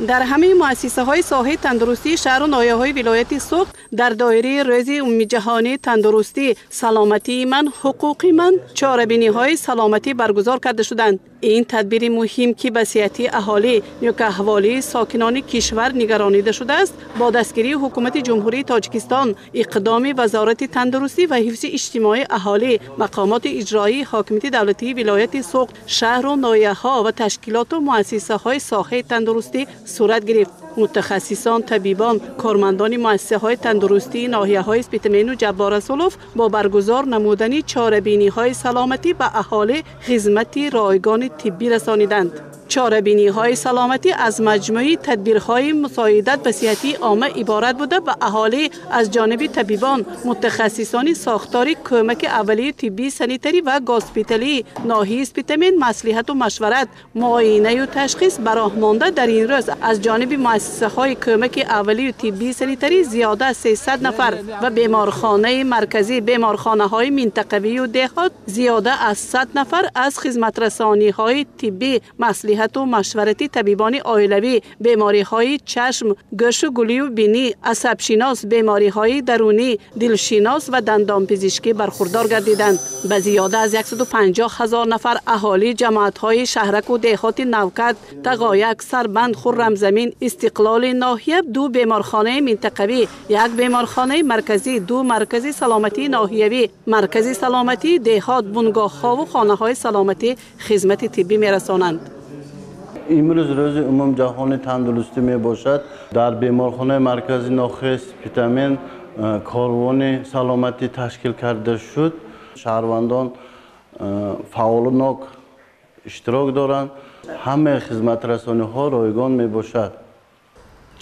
Дар ҳамаи муассисаҳои соҳаи тандурустии шаҳру ноҳияҳои вилояти Суғд дар доираи Рӯзи умумиҷаҳонии тандурустӣ «Саломатии ман, ҳуқуқи ман» чорабиниҳои саломатӣ баргузор карда шуданд. Ин тадбири муҳим, ки ба сиҳатии аҳолӣ, некӯаҳволии сокинони кишвар нигаронида шудааст, бо дастгирии Ҳукумати Ҷумҳурии Тоҷикистон, иқдоми Вазорати тандурустӣ ва ҳифзи иҷтимоии аҳолӣ, мақомоти иҷроии ҳокимияти давлатии вилояти Суғд, шаҳру ноҳияҳо ва ташкилоту муассисаҳои соҳаи тандурустӣ сурат гирифт. Мутахассисон, табибон, кормандони муассисаҳои тандурустии ноҳияҳои Спитамену Ҷаббор Расулов бо баргузор намудани чорабиниҳои саломатӣ ба аҳолӣ хизмати ройгони тиббӣ расониданд. Чорабиниҳои саломатӣ аз маҷмӯи тадбирҳои мусоидат ба сиҳатии омма иборат буда, ба аҳолӣ аз ҷониби табибон, мутахассисони сохтори кӯмаки аввалии тиббии санитарӣ ва госпиталии ноҳияи Спитамен маслиҳату машварат, муоинаю ташхис ба роҳ монда. Дар ин рӯз аз ҷониби муассисаҳои кӯмаки аввалию тиббии санитарӣ зиёда аз 300 нафар ва беморхонаи марказӣ, беморхонаҳои минтақавию деҳот зиёда аз 100 нафар аз хизматрасониҳои тиббӣ, маслиҳату машварати табибони оилавӣ, бемориҳои чашм, гӯшу гулию бинӣ, асабшинос, бемориҳои дарунӣ, дилшинос ва дандонпизишкӣ бархурдор гардиданд. Ба зиёда аз 150 ҳазор нафар аҳолии ҷамоатҳои шаҳраку деҳоти Навкат, Тағояк, Сарбанд, Хуррамзамин, Истиқлоли ноҳия ду беморхонаи минтақавӣ, як беморхонаи марказӣ, ду маркази саломатии ноҳиявӣ, маркази саломатии деҳот, бунгоҳҳову хонаҳои саломатӣ хизмати тиббӣ мерасонанд. Имрӯз Рӯзи умумиҷаҳонии тандурустӣ мебошад. Дар беморхонаи маркази ноҳияи Спитамен корвони саломатӣ ташкил карда шуд. Шаҳрвандон фаъолнок иштирок доранд. Ҳамаи хизматрасониҳо ройгон мебошад.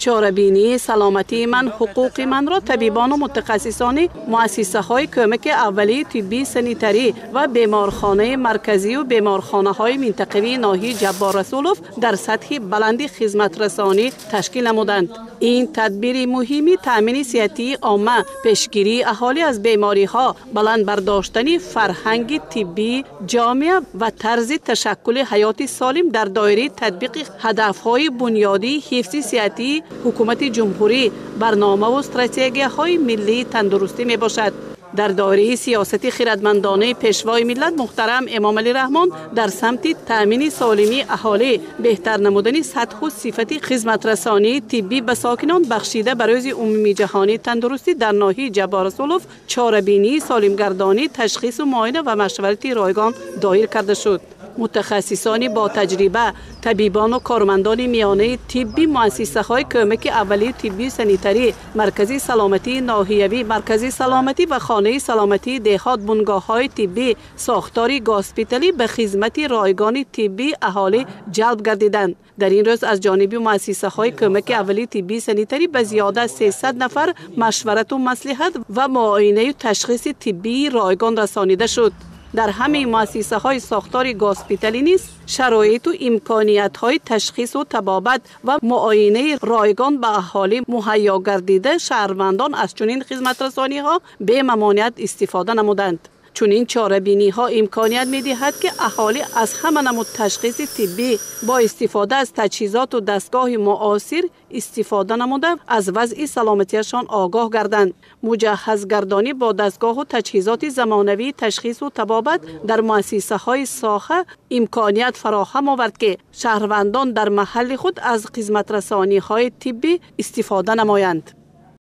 Чорабинии «Саломатии ман, ҳуқуқи манро» табибону мутахассисони муассисаҳои кӯмаки аввалии тиббии санитарӣ ва беморхонаи марказию беморхонаҳои минтақавии ноҳияи Ҷаббор Расулов дар сатҳи баланди хизматрасонӣ ташкил намуданд. Ин тадбири муҳими таъмини сиҳатии омма, пешгирии аҳолӣ аз бемориҳо, баланд бардоштани фарҳанги тиббии ҷомеа ва тарзи ташаккули ҳаёти солим дар доираи татбиқи ҳадафҳои бунёдии ҳифзи сиҳатии Ҳукумати Ҷумҳурӣ, барномаву стратегияҳои миллии тандурустӣ мебошад. Дар доираи сиёсати хирадмандонаи Пешвои миллат муҳтарам Эмомалӣ Раҳмон дар самти таъмини солимии аҳолӣ, беҳтар намудани сатҳу сифати хизматрасонии тиббӣ ба сокинон бахшида ба Рӯзи умумиҷаҳонии тандурустӣ дар ноҳияи Ҷаббор Расулов чорабинии солимгардонӣ, ташхису муоина ва машварати ройгон доир карда шуд. Мутахассисони ботаҷриба, табибону кормандони миёнаи тибби муассисаҳои кӯмаки аввалии тиббию санитарӣ, маркази саломатии ноҳиявӣ, маркази саломатӣ ва хонаи саломатии деҳот, бунгоҳҳои тиббӣ, сохтори госпиталӣ ба хизмати ройгони тиббии аҳолӣ ҷалб гардиданд. Дар ин рӯз аз ҷониби муассисаҳои кӯмаки аввалии тиббии санитарӣ ба зиёда аз 300 нафар машварату маслиҳат ва муоинаю ташхиси тиббии ройгон расонида шуд. Дар ҳамаи муассисаҳои сохтори госпиталӣ низ шароиту имкониятҳои ташхису табобат ва муоинаи ройгон ба аҳолӣ муҳайё гардида, шаҳрвандон аз чунин хизматрасониҳо бемамониат истифода намуданд. Чунин чорабиниҳо имконият медиҳад, ки аҳолӣ аз ҳама намуд ташхиси тиббӣ бо истифода аз таҷҳизоту дастгоҳи муосир истифода намуда, аз вазъи саломатиашон огоҳ гарданд. Муҷаҳҳазгардонӣ бо дастгоҳу таҷҳизоти замонавии ташхису табобат дар муассисаҳои соҳа имконият фароҳам овард, ки шаҳрвандон дар маҳалли худ аз хизматрасониҳои тиббӣ истифода намоянд.